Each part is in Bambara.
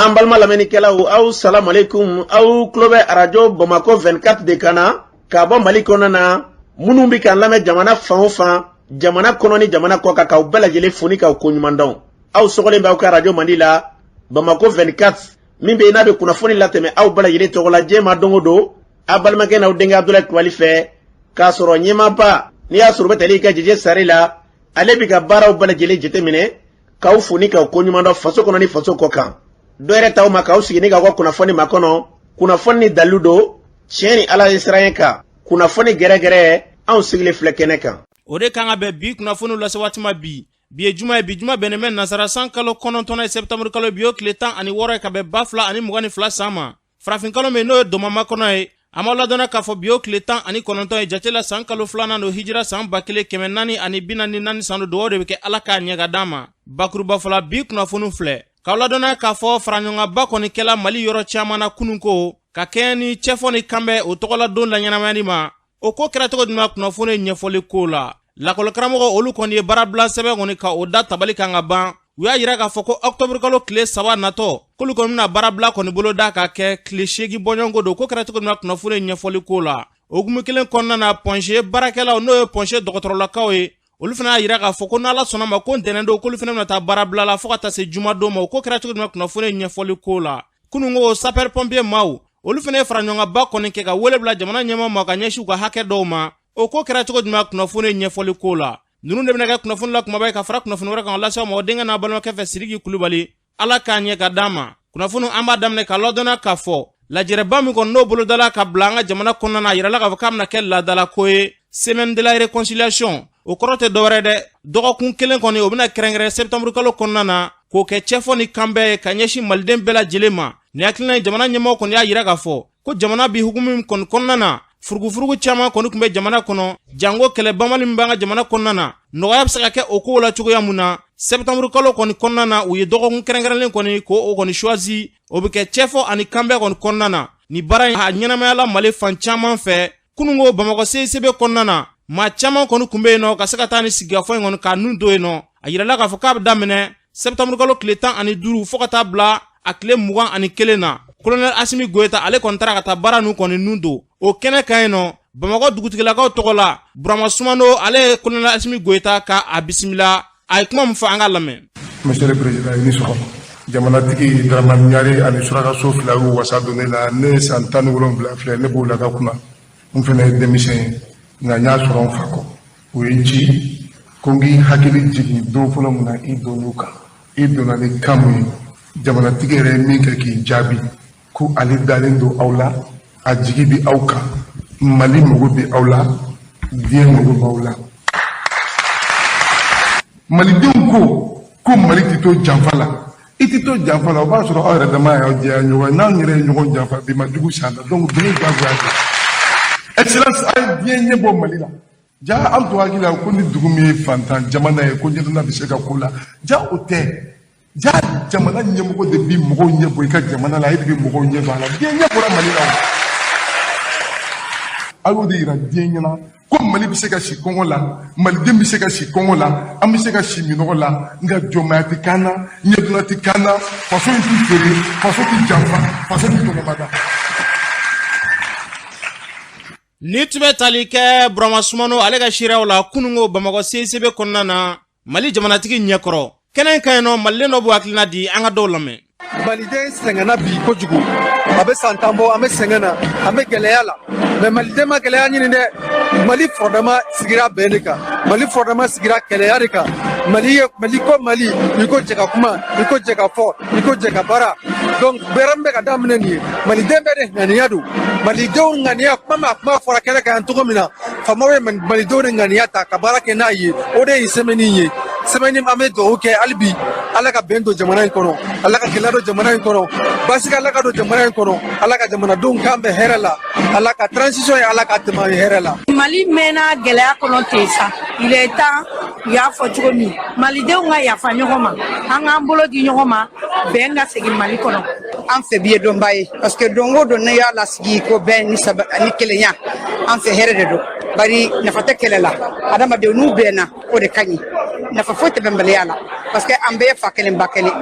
An balima lamɛnnikɛlaw, aw salamalekun. Aw tulo bɛ Arajo Bamakɔ 24 de kan na k'a bɔ Mali kɔnɔna na. Minnu bɛ k'an lamɛn jamana fan o fan, jamana kɔnɔ ni jamana kɔ kan, k'aw bɛɛ lajɛlen fo ni k'aw koɲuman dɔn. Aw sɔgɔlen bɛ aw ka arajo mandi la, Bamakɔ 24, min bɛ yen n'a bɛ kunnafoni latɛmɛ aw bɛɛ lajɛlen tɔgɔ la diɲɛ ma don o don, aw balimakɛ n'aw denkɛ Abudulayi Kulubali fɛ, k'a sɔrɔ ɲɛmaaba n'i y'a sɔrɔ bɛ tali kɛ Jeje Sare la, ale bɛ ka baaraw bɛɛ lajɛlen jateminɛ, k'aw fo ni k'aw koɲuman dɔn faso kɔnɔ ni faso kɔ kan. Dɔ yɛrɛ t'aw ma k'aw sigi ni k'aw ka kunnafoni makɔnɔ, kunnafoni ni dalilu don, tiɲɛ ni Ala ye siran kan, kunnafoni gɛrɛgɛrɛ, anw sigilen filɛ kɛnɛ kan. O de kan ka bɛn bi kunnafoniw lase waati ma bi. Bi ye juma ye, bi juma bɛnnen bɛ nasara san kalo 9 ye, sɛptanburu kalo, bi y'o tile 16 ye ka bɛn 2022 san ma. Farafin kalo min n'o ye dɔmama kɔnɔ ye, an b'aw ladɔnna k'a fɔ bi y'o tile 19 ye jate la, san kalo filanan don, hijira san 1444 san don. Dugawu de bɛ kɛ Ala k'a ɲɛ ka d'an ma. Bakuruba fɔla, bi kunnafoniw filɛ k'aw ladɔnna k'a fɔ faraɲɔgɔnba kɔni kɛla Mali yɔrɔ caman na kunun ko ka kɛɲɛ ni cɛfɔ ni kanbɛn o tɔgɔladon laɲɛnamayali ma. O ko kɛra cogo jumɛn? Kunnafoni ɲɛfɔli ko la, lakɔlikaramɔgɔ olu kɔni ye baarabila sɛbɛn kɔni ka o da tabali kan ka ban. U y'a yira k'a fɔ ko ɔkutɔburu kalo tile 3 natɔ, k'olu kɔni bɛna baarabila kɔni boloda ka kɛ tile 8 bɔɲɔgɔnko don. Ko kɛra cogo jumɛn? Kunnafoni ɲɛfɔli ko la, o hukumu kelen kɔnɔna na, Point G baarakɛlaw, n'o ye Point G dɔgɔtɔrɔlakaw ye, olu fana y'a yira k'a fɔ ko n'Ala sɔnna ma, ko ntɛnɛn don, k'olu fana bɛna taa baarabila la fo ka taa se jumadon ma. O ko kɛra cogo jumɛn? Kunnafoni ɲɛfɔli ko la, kununko sapeur pompier maaw, olu fana ye faraɲɔgɔnba kɔni kɛ ka wele bila jamana ɲɛmaa ma ka ɲɛsin u ka hakɛ dɔw ma. O ko kɛra cogo jumɛn? Kunnafoni ɲɛfɔli ko la, ninnu de bɛna kɛ kunnafoni la kumaba ye ka fara kunnafoni wɛrɛ kan lase aw ma o denkɛ n'a balimakɛ fɛ, Sidiki Kulubali. Ala k'a ɲɛ ka d'an ma. Kunnafoni an b'a daminɛ ka ladɔnna k'a fɔ lajɛrɛba min kɔni n'o bolodala ka bila an ka jamana kɔnɔna na, a yirala k'a fɔ k'a bɛna kɛ laadalako ye, semaine de la réconciliation. O kɔrɔ tɛ dɔwɛrɛ dɛ, dɔgɔkun kelen kɔni o bɛna kɛrɛnkɛrɛn septembre kalo kɔnɔna na k'o kɛ cɛfɔ ni kanbɛn ye ka ɲɛsin Maliden bɛɛ lajɛlen ma. Nin hakilina ye, jamana ɲɛmɔgɔ kɔni y'a yira k'a fɔ ko jamana bi hukumu min kɔni kɔnɔna na, furugufurugu caman kɔni tun bɛ jamana kɔnɔ, janko kɛlɛ banbali min b'an ka jamana kɔnɔna na, nɔgɔya bɛ se ka kɛ o kow la cogoya mun na. Septembre kalo kɔni kɔnɔna na, u ye dɔgɔkun kɛrɛnkɛrɛnlen kɔni k'o o kɔni choisi, o bɛ kɛ cɛfɔ ani kanbɛn kɔni kɔnɔna na. Nin baara in a ɲɛnamayala Mali fan caman fɛ. Kununko Bamakɔ CICB kɔnɔna na, maa caman kɔni tun bɛ yen nɔ ka se ka taa ni sigikafɔ in kɔni k'a nun don yen nɔ. A yirala k'a fɔ k'a bɛ daminɛ septembre kalo tile 15 fo ka taa bila a tile 21 na. Colonel Asimi Goyita, ale kɔni taara ka taa baara ninnu kɔni nun don o kɛnɛ kan yen nɔ. Bamakɔ dugutigilakaw tɔgɔ la, Burama Sumano, ale ye colonel Asimi Goyita ka a bisimila. A ye kuma min fɔ, an ka lamɛn. Monsieur le Président, i ni sɔgɔma. Jamanatigi Dramane Ɲare ani surakaso fila y'u wasa don ne la. Ne ye san 17 filɛ, ne b'o la ka kunna. N fana ye denmisɛn ye, nka n y'a sɔrɔ n fa kɔ. U ye n ci ko n k'i hakili jigin don fɔlɔ min na i donn'u kan, i donna ni kan mun ye, jamanatigi yɛrɛ ye min kɛ k'i jaabi ko ale dalen don aw la, a jigi bɛ aw kan, Mali mago bɛ aw la, diɲɛ mago b'aw la. Malidenw ko ko Mali tɛ to janfa la, i tɛ to janfa la. O b'a sɔrɔ aw yɛrɛ dama y'aw jɛya ɲɔgɔn ye. N'anw yɛrɛ ye ɲɔgɔn janfa bi, ma jugu san na. Donc bɛn ye diyagoya de. Excellence, a ye diɲɛ ɲɛ bɔ Mali la. Ja an to hakili la ko ni dugu min ye fantan jamana ye, ko ɲɛdɔnna bɛ se ka ko la. Ja o tɛ. Ja jamana ɲɛmɔgɔ de bi mɔgɔw ɲɛ bɔ i ka jamana la, e de bɛ mɔgɔw ɲɛ bɔ a la. Diɲɛ ɲɛ bɔra Mali la o. A y'o de yira diɲɛ ɲɛna ko Mali bɛ se ka si kɔngɔ la, Maliden bɛ se ka si kɔngɔ la, an bɛ se ka si minɔgɔ la, nka jɔnmaya tɛ k'an na, ɲɛdonna tɛ k'an na, faso in tɛ feere, faso tɛ janfa, faso tɛ tɔnɔmada. Ni tun bɛ tali kɛ Burama Sumano ale ka seereyaw la kununko Bamakɔ CICB kɔnɔna na, Mali jamanatigi ɲɛkɔrɔ kɛnɛ kan yen nɔ, Maliden dɔ b'u hakilina di, an ka dɔw lamɛn. Maliden sɛgɛnna bi kojugu. A bɛ san 10 bɔ, an bɛ sɛgɛn na, an bɛ gɛlɛya la, mais Maliden ma gɛlɛya ɲini dɛ. Mali fɔrɔdama sigira bɛn de kan, Mali fɔrɔdama sigira kɛlɛya de kan. Mali ye Mali ko Mali, i ko jɛ ka kuma, i ko jɛ ka fɔ, i ko jɛ ka baara. Donc baara min bɛ ka daminɛ nin ye, Maliden bɛɛ de ŋaniya don. Malidenw ŋaniya kuma ma, kuma fɔra kɛnɛ kan cogo min na, faamaw ye Malidenw de ŋaniya ta ka baara kɛ n'a ye. O de ye semaine ye. Semaine, an bɛ dugawu kɛ hali bi, Ala ka bɛn don jamana in kɔnɔ, Ala ka gɛlɛya don jamana in kɔnɔ, basigi Ala ka don jamana in kɔnɔ, Ala ka jamanadenw kan bɛn hɛrɛ la, Ala ka transition ye, Ala ka tɛmɛ an ye hɛrɛ la. Mali mɛnna gɛlɛya kɔnɔ ten sa. Il est temps, u y'a fɔ cogo min, Malidenw ka yafa ɲɔgɔn ma, an k'an bolo di ɲɔgɔn ma, bɛn ka segin Mali kɔnɔ. An fɛ bi ye donba ye, parce que don o don n'i y'a lasigi ko bɛn ni saba ni kelenya, an fɛ hɛrɛ de don, bari nafa tɛ kɛlɛ la. Adamadenw n'u bɛnna, o de ka ɲi, nafa foyi tɛ bɛnbaliya la, parce que an bɛɛ ye fa kelen ba kelen.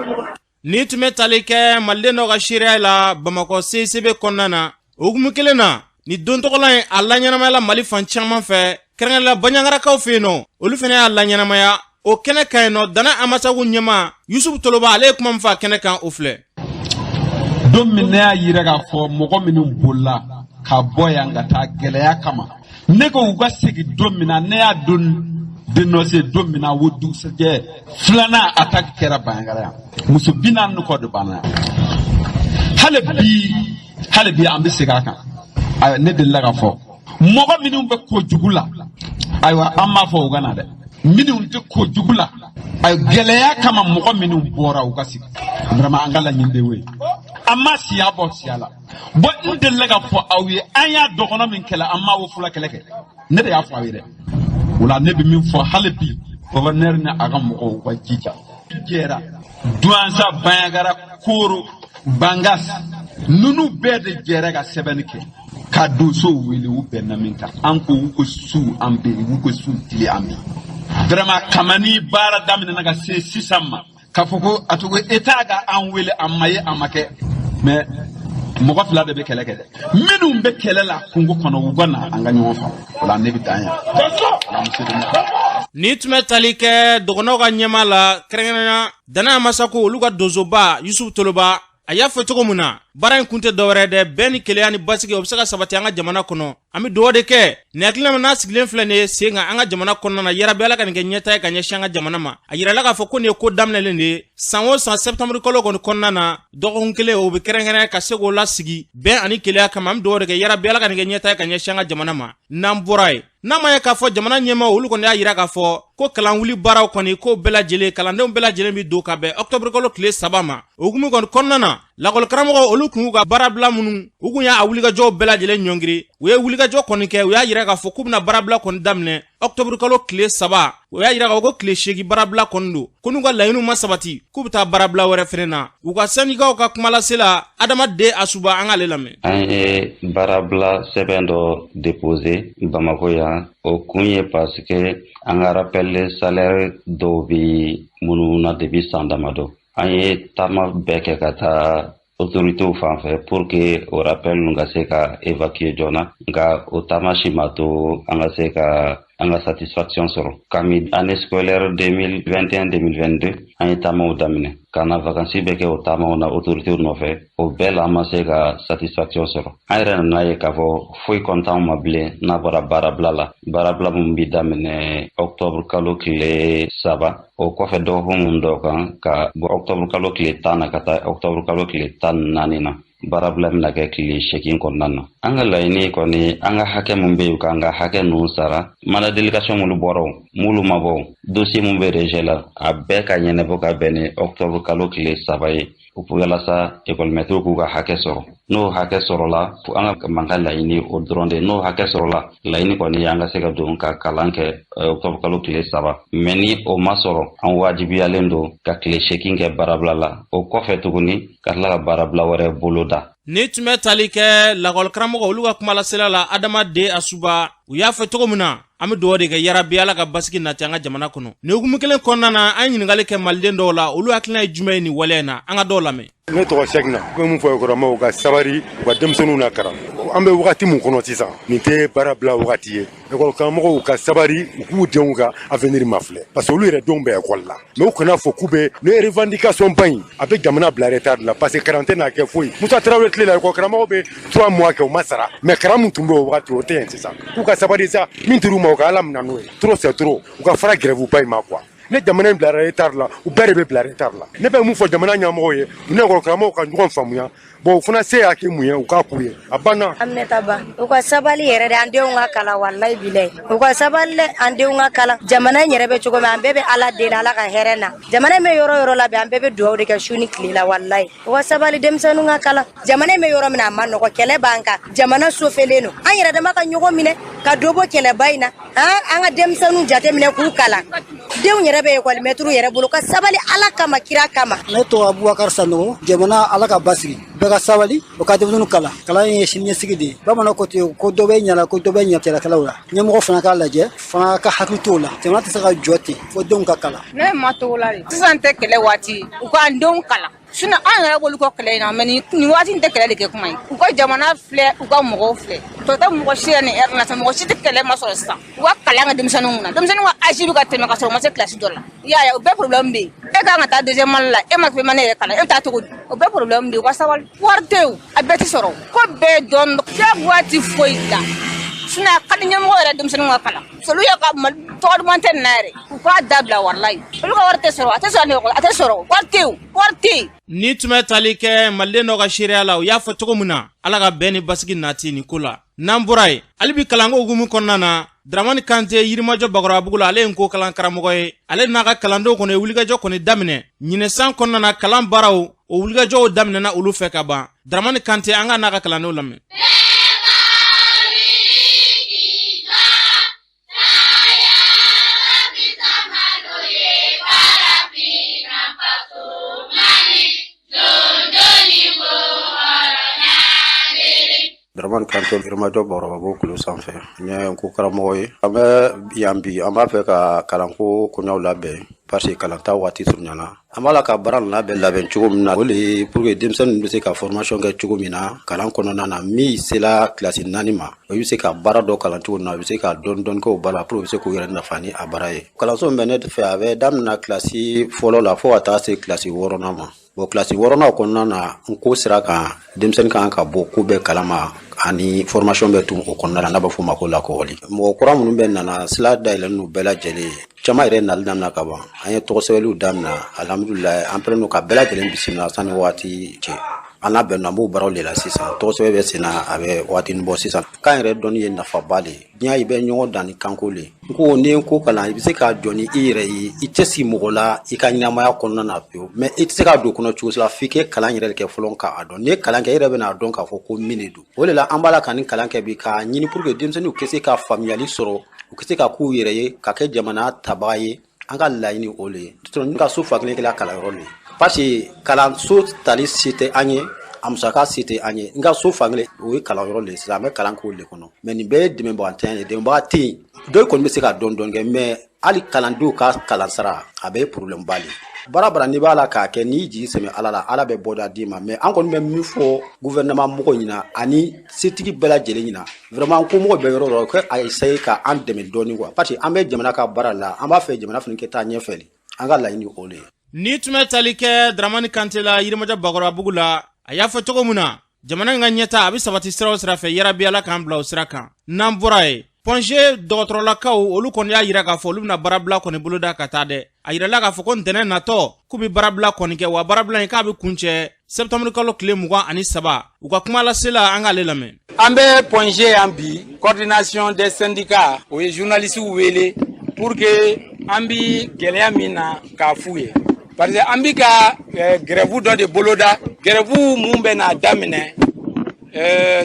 Ni tun bɛ tali kɛ maliden dɔ ka seereya la Bamakɔ CICB kɔnɔna na, o hukumu kelen na, nin don tɔgɔla in a laɲɛnamayala Mali fan caman fɛ, kɛrɛnkɛrɛnnenya la Banjagarakaw fɛ yen nɔ, olu fana y'a laɲɛnamaya o kɛnɛ kan yen nɔ. Dana Amasagu ɲɛmaa Yusufu Toloba, ale ye kuma min fɔ a kɛnɛ kan, o filɛ. Don min ne y'a yira k'a fɔ mɔgɔ minnu bolila ka bɔ yan ka taa gɛlɛya kama, ne ko u ka segin don min na, ne y'a don dénoncer don min na, o dugusɛjɛ filanan attaque kɛra Banjagara yan, muso 40 ni kɔ de banna yan. Hali bi an bɛ segin a kan. Ayiwa, ne delila k'a fɔ mɔgɔ minnu bɛ kojugu la, ayiwa, an b'a fɔ u ka na dɛ. Minnu tɛ kojugu la, ayiwa, gɛlɛya kama mɔgɔ minnu bɔra, u ka sigi. Vraiment, an ka laɲini de y'o ye, an ma siya bɔ siya la. Bon, n delila k'a fɔ aw ye, an y'a dɔgɔnɔ min kɛlɛ, an ma o fula kɛlɛ kɛ, ne de y'a fɔ aw ye dɛ. O la ne bɛ min fɔ hali bi, gouverneur ni a ka mɔgɔw, u ka jija jɛra Duwanza, Banjagara, Koro, Bangas, ninnu bɛɛ de jɛra ka sɛbɛnni kɛ ka donsow wele. U bɛnna min kan, an ko u ko su an bɛ yen, u ko su tile an bɛ yen. Vraiment, kamani baara daminɛna ka se sisan ma, k'a fɔ ko a tɔgɔ État ka an wele, a ma ye, a ma kɛ. Mais mɔgɔ fila de bɛ kɛlɛ kɛ dɛ. Minnu bɛ kɛlɛ la kungo kɔnɔ, u ka na an ka ɲɔgɔn faamu. O la ne bɛ dan yan. Ni tun bɛ tali kɛ dɔgɔnɔw ka ɲɛmaa la, kɛrɛnkɛrɛnnenya Dana Amasago, olu ka donsoba Yusufu Toloba, a y'a fɔ cogo min na, baara in kun tɛ dɔwɛrɛ dɛ, bɛn ni kelenya ni basigi, o bɛ se ka sabati an ka jamana kɔnɔ. An bɛ dugawu de kɛ nin hakilina min n'a sigilen filɛ nin ye sen kan an ka jamana kɔnɔna na. Yarabi Ala ka nin kɛ ɲɛtaa ye ka ɲɛsin an ka jamana ma. A yirala k'a fɔ ko nin ye ko daminɛlen de ye. San o san, sɛptanburu kalo kɔni kɔnɔna na, dɔgɔkun kelen o bɛ kɛrɛnkɛrɛn ka se k'o lasigi bɛn ani kelenya kama. An bɛ dugawu de kɛ, yarabi Ala ka nin kɛ ɲɛtaa ye ka ɲɛsin an ka jamana ma. N'an bɔra yen, n'a ma ye k'a fɔ jamana ɲɛmaa olu kɔni y'a yira k'a fɔ ko kalan wuli baaraw kɔni ko bɛɛ lajɛlen, kalandenw bɛɛ lajɛlen bɛ don ka bɛn ɔkutɔburu kalo tile 3 ma. O hukumu kɔni kɔnɔna na, lakɔlikaramɔgɔ olu kun y'u ka baarabila minnu, u kun y'a wulikajɔw bɛɛ lajɛlen ɲɔngiri. U ye wulikajɔ kɔni kɛ, u y'a yira k'a fɔ k'u bɛna baarabila kɔni daminɛ ɔkutɔburu kalo tile 3. U y'a yira k'a fɔ ko tile 8 baarabila kɔni don, ko n'u ka laɲiniw ma sabati, k'u bɛ taa baarabila wɛrɛ fɛnɛ na. U ka sɛndikaw ka kumalasela Adamaden Asuba, an k'ale lamɛn. An ye baarabila sɛbɛn dɔ déposé Bamako yan. O kun ye parce que an ka rappel salaire dɔw bɛ minnu na depuis san damadɔ. An ye taama bɛɛ kɛ ka taa autorités fan fɛ pour que o rappel ninnu ka se ka évacuer joona, nka o taama si ma to an ka se ka an ka satisfaction sɔrɔ. Kami année scolaire 2021-2022, an ye taamaw daminɛ ka na vacances bɛɛ kɛ o taamaw na autorités nɔfɛ. O bɛɛ la, an ma se ka satisfaction sɔrɔ. An yɛrɛ nana ye k'a fɔ foyi kɔni t'anw ma bilen n'a bɔra baarabila la, baarabila min bi daminɛ octobre kalo tile 3. O kɔfɛ, dɔgɔkun mun dɔ kan ka bɔ octobre kalo tile 10 na ka taa octobre kalo tile 14 na, baarabila bɛna kɛ tile 8 kɔnɔna na. An ka laɲini kɔni, an ka hakɛ mun bɛ yen, k'an ka hakɛ ninnu sara. Mandat délégation minnu bɔra, o m'olu ma bɔ, dossier mun bɛ rejet la, a bɛɛ ka ɲɛnabɔ ka bɛn ni octobre kalo tile 3 ye, walasa ekɔlimɛtiriw k'u ka hakɛ sɔrɔ. N'o hakɛ sɔrɔla, an ka mankan laɲini o dɔrɔn de. N'o hakɛ sɔrɔla, laɲini kɔni ye an ka se ka don ka kalan kɛ octobre kalo tile 3. Mais ni o ma sɔrɔ, an wajibiyalen don ka tile 8 kɛ baarabila la. O kɔfɛ tuguni, ka tila ka baarabila wɛrɛ bolo da. Ni tun bɛ tali kɛ lakɔlikaramɔgɔ olu ka kumalasela la, Adamaden Asuba, u y'a fɔ cogo min na, an bɛ dugawu de kɛ, yarabi Ala ka basigi nati an ka jamana kɔnɔ. Nin hukumu kelen kɔnɔna na, an ye ɲininkali kɛ maliden dɔw la, olu hakilina ye jumɛn ye nin waleya in na? An ka dɔw lamɛn. Ne tɔgɔ Sɛkina. N bɛ mun fɔ ekɔlɔmɔgɔw ka sabari, u ka denmisɛnninw na karan. An bɛ wagati mun kɔnɔ sisan, nin tɛ baara bila wagati ye. Ekɔli ka sabari, u k'u denw ka avenir mafilɛ, parce que olu yɛrɛ denw bɛ ekɔli la. Mais u kana fɔ k'u bɛ ni revendication ba in, a bɛ jamana bila retard la, parce que karan tɛ n'a kɛ foyi. Musa Tarawele tile la, ekɔli karamɔgɔw bɛ 3 mois kɛ, u ma sara. Mais karan mun tun bɛ o wagati, o tɛ yen sisan. K'u ka sabari sa, min dir'u ma, u ka Ala minɛ n'o ye. Trop c'est trop. U ka fara grève ba in ma quoi. Ne jamana in bilara retard la, u bɛɛ de bɛ bila retard la. Ne bɛ mun fɔ jamana ɲɛmɔgɔw ye? U ni ekɔli karamɔgɔw ka ɲɔgɔn faamuya. Bon, u fana se y'a kɛ mun ye, u k'a k'u ye, a banna. Aminata Ba, u ka sabali yɛrɛ de, an denw ka kalan. Walayi bilayi, u ka sabali dɛ, an denw ka kalan. Jamana in yɛrɛ bɛ cogo min, an bɛɛ bɛ Ala deli, Ala ka hɛrɛ na. Jamana in bɛ yɔrɔ yɔrɔ la bi, an bɛɛ bɛ dugawu de kɛ su ni tile la. Walayi, u ka sabali, denmisɛnninw ka kalan. Jamana in bɛ yɔrɔ min na, a ma nɔgɔ, kɛlɛ b'an kan, jamana sofelen don. An yɛrɛ dama ka ɲɔgɔn minɛ ka dɔ bɔ kɛlɛba in na, an ka denmisɛnninw jate minɛ k'u kalan. Denw yɛrɛ bɛ ekɔlimɛtiriw yɛrɛ bolo, ka sabali Ala kama, kira kama. Ne tɔgɔ Abubakar Sanogo. Jamana, Ala ka basigi, bɛɛ ka sabali, o ka denmisɛnninw kalan. Kalan ye siniɲɛsigi de ye. Bamananw ko ten ko dɔ bɛ ɲa la, ko dɔ bɛ ɲɛ cɛlakɛlaw la. Ɲɛmɔgɔ fana k'a lajɛ fana ka hakili t'o la. Jamana tɛ se ka jɔ ten fo denw ka kalan. Ne ye Matogola de. Sisan tɛ kɛlɛ waati, u k'an denw kalan. Sinon an yɛrɛ b'olu kɔ kɛlɛ in na, mais nin waati in tɛ kɛlɛ de kɛ kuma ye. U ka jamana filɛ, u ka mɔgɔw filɛ. Tɔ tɛ mɔgɔ si yɛrɛ nin heure la sisan, mɔgɔ si tɛ kɛlɛ ma sɔrɔ sisan. U ka kalan kɛ denmisɛnninw kunna. Denmisɛnninw ka âge bɛ ka tɛmɛ ka sɔrɔ u ma se kilasi dɔ la. I y'a ye, o bɛɛ problème bɛ yen. E ka kan ka taa deuxième année la, e ma première année yɛrɛ kalan, e bɛ taa cogo di? O bɛɛ problème bɛ yen. U ka sabali. Wari tɛ yen, a bɛɛ tɛ sɔrɔ. Ko bɛɛ dɔɔnin, diyagoya tɛ foyi la. Sinon a ka di ɲɛmɔgɔ yɛrɛ denmisɛnninw ka kalan. Olu yɛrɛ ka Mali tɔgɔ duman tɛ nin na yɛrɛ. U k'a dabila walayi. Olu ka wari tɛ sɔrɔ, a tɛ sɔrɔ, a tɛ sɔrɔ. Wari tɛ yen, wari tɛ yen. Ni tun bɛ tali kɛ maliden dɔ ka seereya la, u y'a fɔ cogo min na, Ala ka bɛn ni basigi nati nin ko la. N'an bɔra yen, hali bi kalanko hukumu kɔnɔna na, Dramani Kante Yirimajɔ Bakɔrɔbabugu la, ale ye nko kalan karamɔgɔ ye. Ale n'a ka kalandenw kɔni ye wulikajɔ kɔni daminɛ ɲinɛ san kɔnɔna na. Kalan baaraw, o wulikajɔw daminɛna olu fɛ ka ban. Dramani Kante, an ka n'a ka kalandenw lamɛn. Dramani Kante, Yirimajɔ Bakɔrɔbabugu kulu sanfɛ, n ye nko karamɔgɔ ye. An bɛ yan bi, an b'a fɛ ka kalanko koɲaw labɛn, parce que kalanta waati surunyana. An b'a la ka baara ninnu labɛn labɛn cogo min na, o le ye pour que denmisɛnnin bɛ se ka formation kɛ cogo min na kalan kɔnɔna na. Min sela kilasi 4 ma, o bɛ se ka baara dɔ kalan cogo min na, o bɛ se ka dɔɔni dɔɔni kɛ o baara la pour que u bɛ se k'u yɛrɛ nafa ni a baara ye. Kalanso min bɛ ne fɛ, a bɛ daminɛ kilasi fɔlɔ la fo ka taa se kilasi 6nan ma. Bon, kilasi 6nan kɔnɔna na, n ko sira kan, denmisɛnnin kan ka bɔ ko bɛɛ kalama ani formation bɛ tun o kɔnɔna la, n'a bɛ f'o ma ko lakɔli. Mɔgɔ kura minnu bɛ nana, sila dayɛlɛnnen don bɛɛ lajɛlen ye. Caman yɛrɛ nali daminɛ ka ban. An ye tɔgɔ sɛbɛnniw daminɛ, alhamdulilayi, an pɛrɛn don ka bɛɛ lajɛlen bisimila sanni waati cɛ. An labɛnnen an b'o baaraw de la sisan. Tɔgɔ sɛbɛn bɛ sen na, a bɛ waatinin bɔ sisan. Kan yɛrɛ dɔnni ye nafaba de ye diɲɛ. I bɛ ɲɔgɔn dan ni kanko le. N ko n'i ye ko kalan, i bɛ se k'a jɔ ni i yɛrɛ ye, i tɛ sigi mɔgɔ la i ka ɲɛnamaya kɔnɔna na pewu. Mais i tɛ se k'a don kɔnɔ cogo si la f'i ka kalan yɛrɛ de kɛ fɔlɔ k'a dɔn. N'i ye kalan kɛ, i yɛrɛ bɛna dɔn k'a fɔ ko min de don. O de la an b'a la ka nin kalan kɛ bi, k'a ɲini pour que denmisɛnninw ka se ka faamuyali sɔrɔ, u ka se ka k'u yɛrɛ ye, ka kɛ jamana tabaga ye. An ka laɲini o le ye. N ka so fa kelen kɛla kalanyɔrɔ le ye, parce que kalanso tali se tɛ an ye, a musaka se tɛ an ye. N ka so fan kelen, o ye kalanyɔrɔ le ye sisan, an bɛ kalan k'o le kɔnɔ. Mais nin bɛɛ ye dɛmɛbaga ye, dɛmɛbaga tɛ yen. Dɔw kɔni bɛ se ka dɔɔni dɔɔni kɛ, mais hali kalandenw ka kalansara, a bɛɛ ye problème ba le ye. Baara bara, n'i b'a la k'a kɛ, n'i jigi sɛmɛ Ala la, Ala bɛ bɔda d'i ma. Mais an kɔni bɛ min fɔ gouvernement mɔgɔw ɲɛna ani setigi bɛɛ lajɛlen ɲɛna, vraiment, ko mɔgɔ bɛ yɔrɔ dɔ ka a essayer ka an dɛmɛ dɔɔni quoi, parce que an bɛ jamana ka baara la, an b'a fɛ jamana fana ka taa ɲɛfɛ de. An ka laɲini o de ye. Ni tun bɛ tali kɛ Dramani Kante la Yirimajɔ Bakɔrɔbabugu la, a y'a fɔ cogo min na, jamana in ka ɲɛta, a bɛ sabati sira o sira fɛ, yarabi Ala k'an bila o sira kan. N'an bɔra yen, Point G dɔgɔtɔrɔlakaw, olu kɔni y'a yira k'a fɔ olu bɛna baarabila kɔni boloda ka taa dɛ. A yirala k'a fɔ ko ntɛnɛn natɔ, k'u bɛ baarabila kɔni kɛ, wa baarabila in k'a bɛ kuncɛ sɛptanburu kalo tile 23. U ka kuma lasela, an k'ale lamɛn. An bɛ Point G yan bi. Coordination des syndicats, o ye journalistes wele pour que an bi gɛlɛya min na k'a f'u ye, parce que an bi ka grève dɔ de boloda, grève mun bɛ n'a daminɛ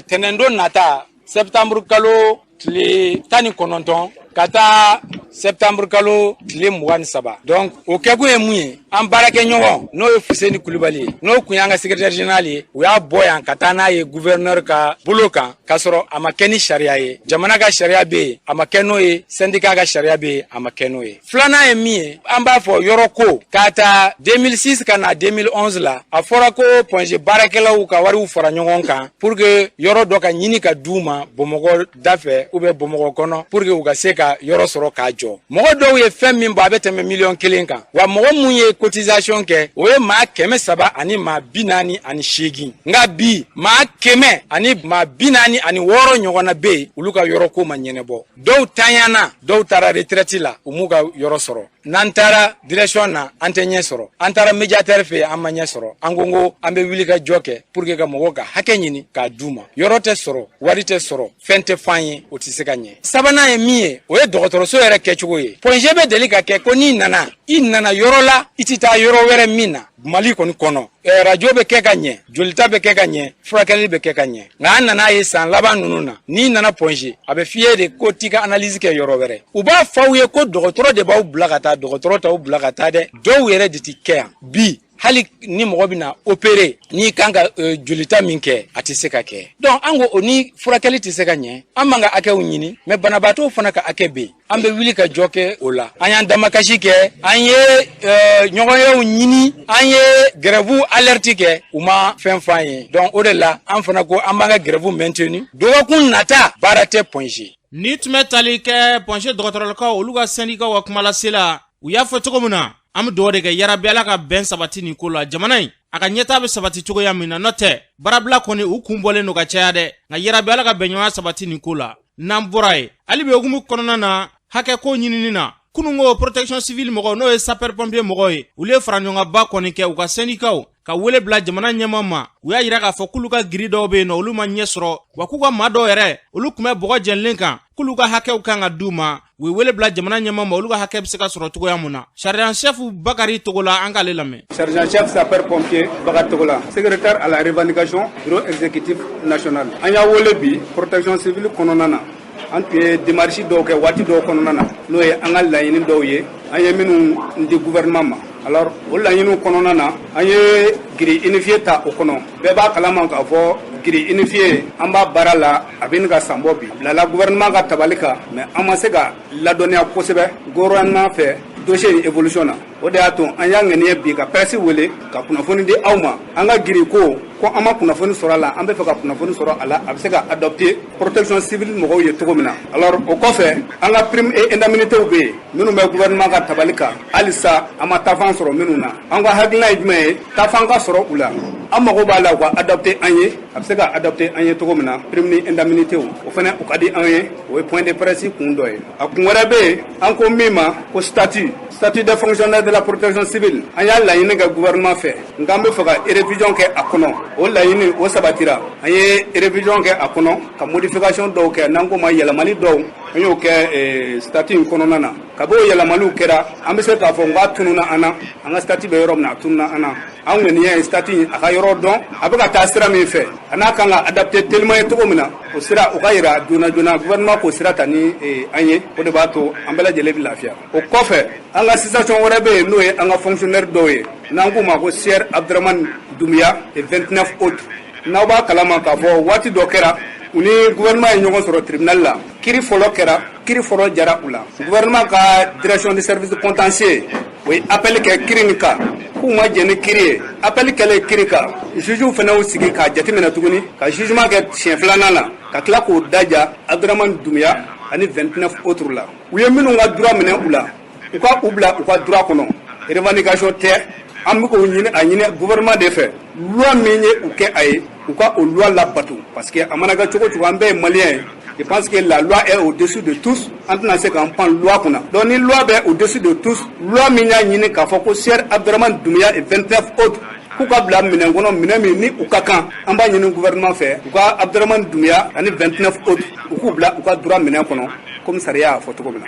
tɛnɛndon nata, septembre kalo tile 19 ka taa septembre kalo tile 23. Donc o kɛkun ye mun ye? An baarakɛɲɔgɔn, n'o ye Fuseni Kulubali ye, n'o kun y'an ka secrétaire général ye, u y'a bɔ yan ka taa n'a ye gouverneur ka bolo kan, k'a sɔrɔ a ma kɛ ni sariya ye. Jamana ka sariya bɛ yen, a ma kɛ n'o ye. Syndicat ka sariya bɛ yen, a ma kɛ n'o ye. Filanan ye min ye, an b'a fɔ yɔrɔ ko k'a ta 2006 ka na 2011 la, a fɔra ko Point G baarakɛlaw ka wariw fara ɲɔgɔn kan pour que yɔrɔ dɔ ka ɲini ka d'u ma Bamakɔ da fɛ ou bien Bamakɔ kɔnɔ, pour que u ka se ka yɔrɔ sɔrɔ k'a jɔ. Mɔgɔ dɔw ye fɛn min bɔ, a bɛ tɛmɛ miliyɔn 1 kan. Wa mɔgɔ mun ye cotisation kɛ, o ye maa 348. Nka bi, maa 146 ɲɔgɔnna bɛ yen, olu ka yɔrɔ ko ma ɲɛnɛbɔ. Dɔw tanyana, dɔw taara retraite la, u m'u ka yɔrɔ sɔrɔ. N'an taara direction na, an tɛ ɲɛ sɔrɔ. An taara médiateur fɛ yen, an ma ɲɛ sɔrɔ. An ko ko an bɛ wuli ka jɔ kɛ pour que ka mɔgɔw ka hakɛ ɲini k'a d'u ma. Yɔrɔ tɛ sɔrɔ, wari tɛ sɔrɔ, fɛn tɛ f'an ye, o tɛ se ka ɲɛ. Sabanan ye min ye, o ye dɔgɔtɔrɔso yɛrɛ kɛcogo ye. Point G bɛ deli ka kɛ ko n'i nana, i nana yɔrɔ la, i tɛ taa yɔrɔ wɛrɛ min na Mali kɔni kɔnɔ. Radio bɛ kɛ ka ɲɛ, jolita bɛ kɛ ka ɲɛ, furakɛli bɛ kɛ ka ɲɛ. Nka an nana ye san laban ninnu na, n'i nana Point G, a bɛ f'i ye de ko t'i ka analyse kɛ yɔrɔ wɛrɛ. U b'a fɔ aw ye ko dɔgɔtɔrɔ de b'aw bila ka taa, dɔgɔtɔrɔ t'aw bila ka taa dɛ. Dɔw yɛrɛ de ti kɛ yan bi. Hali ni mɔgɔ bɛna opérer, n'i kan ka jolita min kɛ, a tɛ se ka kɛ. Donc an ko o ni furakɛli tɛ se ka ɲɛ. An b'an ka hakɛw ɲini, mais banabaatɔw fana ka hakɛ bɛ yen. An bɛ wuli ka jɔ kɛ o la. An y'an damakasi kɛ, an ye ɲɔgɔnyew ɲini, an ye ye grève alerte kɛ, u ma fɛn f'an ye. Donc o de la an fana ko an b'an ka grève maintenu. Dɔgɔkun nata, baara tɛ Point G. Ni tun bɛ tali kɛ Point G dɔgɔtɔrɔlakaw, olu ka sɛndikaw ka kumalasela, u y'a fɔ cogo min na, an bɛ dugawu de kɛ yarabi Ala ka bɛn sabati nin ko la, jamana in a ka ɲɛtaa bɛ sabati cogoya min na. N'o tɛ, baarabila kɔni, u kun bɔlen don ka caya dɛ, nka yarabi Ala ka bɛnɲɔgɔnya sabati nin ko la. N'an bɔra yen, hali bi hukumu kɔnɔna na, hakɛ ko ɲinini na, kununko protection civile mɔgɔw, n'o ye sapeur pompier mɔgɔw ye, olu ye faraɲɔgɔnba kɔni kɛ u ka sɛndikaw ka wele bila jamana ɲɛma ma. U y'a yira k'a fɔ k'olu ka grille dɔw bɛ yen nɔ, olu ma ɲɛ sɔrɔ, wa k'u ka maa dɔw yɛrɛ, olu tun bɛ bɔgɔ jɛnilen kan, k'olu ka hakɛw kan ka d'u ma. U ye wele bila jamana ɲɛma ma, olu ka hakɛ bɛ se ka sɔrɔ cogoya mun na. Sergent chef Bakari Togola, an k'ale lamɛn. Sergent chef sapeur pompier Bakari Togola, secrétaire à la revendication, bureau exécutif national. An y'a wele bi protection civile kɔnɔna na. An tun ye démarche dɔw kɛ waati dɔw kɔnɔna na, n'o ye an ka laɲini dɔw ye, an ye minnu di gouvernement ma. Alors o laɲiniw kɔnɔna na, an ye grille unifiée ta o kɔnɔ. Bɛɛ b'a kalama k'a fɔ grille unifiée, an b'a baara la, a bɛ ka san bɔ bi. Bilala gouvernement ka tabali kan, mais an ma se ka ladɔnniya kosɛbɛ gouvernement fɛ dossier in évolution na. O de y'a to an y'a ŋaniye bi ka presse wele ka kunnafoni di aw ma. An ka grille ko ko an ma kunnafoni sɔrɔ a la, an bɛ fɛ ka kunnafoni sɔrɔ a la, a bɛ se ka adopter protection civile mɔgɔw ye cogo min na. Alors o kɔfɛ, an ka prime et indemnité bɛ yen minnu bɛ gouvernement ka tabali kan, halisa an ma taafan sɔrɔ minnu na. An ka hakilina ye jumɛn ye? Taafan ka sɔrɔ u la. An mago b'a la u ka adopter an ye, a bɛ se ka adopter an ye cogo min na, prime ni indemnité, o fana o ka di an ye. O ye point de presse kun dɔ ye. A kun wɛrɛ bɛ yen, an ko min ma ko statut des fonctionnaires de la protection civile. An y'a laɲini kɛ gouvernement fɛ, nka an bɛ fɛ ka révision kɛ a kɔnɔ. O laɲini o sabatira. An ye révision kɛ a kɔnɔ ka modification dɔw kɛ, n'an ko ma yɛlɛmali dɔw, an y'o kɛ statut in kɔnɔna na. Kabi o yɛlɛmaliw kɛra, an bɛ se k'a fɔ n k'a tununa an na. An ka statut bɛ yɔrɔ min na, a tununa an na. An ŋaniya ye statut in a ka yɔrɔ dɔn, a bɛ ka taa sira min fɛ, a n'a kan ka adapter teliman ye cogo min na, o sira o ka yira joona joona, gouvernement k'o sira ta ni an ye. O de b'a to an bɛɛ lajɛlen bɛ lafiya. O kɔfɛ, an ka situation wɛrɛ bɛ yen, n'o ye an ka fonctionnaire dɔw ye, n'an k'u ma ko Sieur Abdramane Doumbia et 29 autres. N'aw b'a kalama k'a fɔ waati dɔ kɛra, u ni gouvernement ye ɲɔgɔn sɔrɔ tribunal la. Kiri fɔlɔ kɛra, kiri fɔlɔ jara u la. Gouvernement ka direction de service contentieux, o ye appel kɛ kiri nin kan, k'u ma jɛn ni kiri ye. Appel kɛlen kiri kan, juge fana y'u sigi k'a jateminɛ tuguni ka jugement kɛ siɲɛ filanan na, ka tila k'o daja Abdramane Doumbia ani 29 autres la. U ye minnu ka droit minɛ u la, u ka u bila u ka droit kɔnɔ. Revendication tɛ, an bɛ k'o ɲini, a ɲini gouvernement de fɛ, loi min ye u kɛ a ye, u ka o loi labato, parce que a mana kɛ cogo cogo, an bɛɛ ye malien ye. Je pense que la loi est au-dessus de tous. An tɛna se k'an pan loi kunna. Donc ni loi bɛ au-dessus de tous, loi min y'a ɲini k'a fɔ ko Sieur Abdramane Doumbia et 29 autres k'u ka bila minɛn kɔnɔ, minɛn min ni u ka kan, an b'a ɲini gouvernement fɛ, u ka Abdramane Doumbia ani 29 autres, u k'u bila u ka droit minɛn kɔnɔ, comme sariya y'a fɔ cogo min na.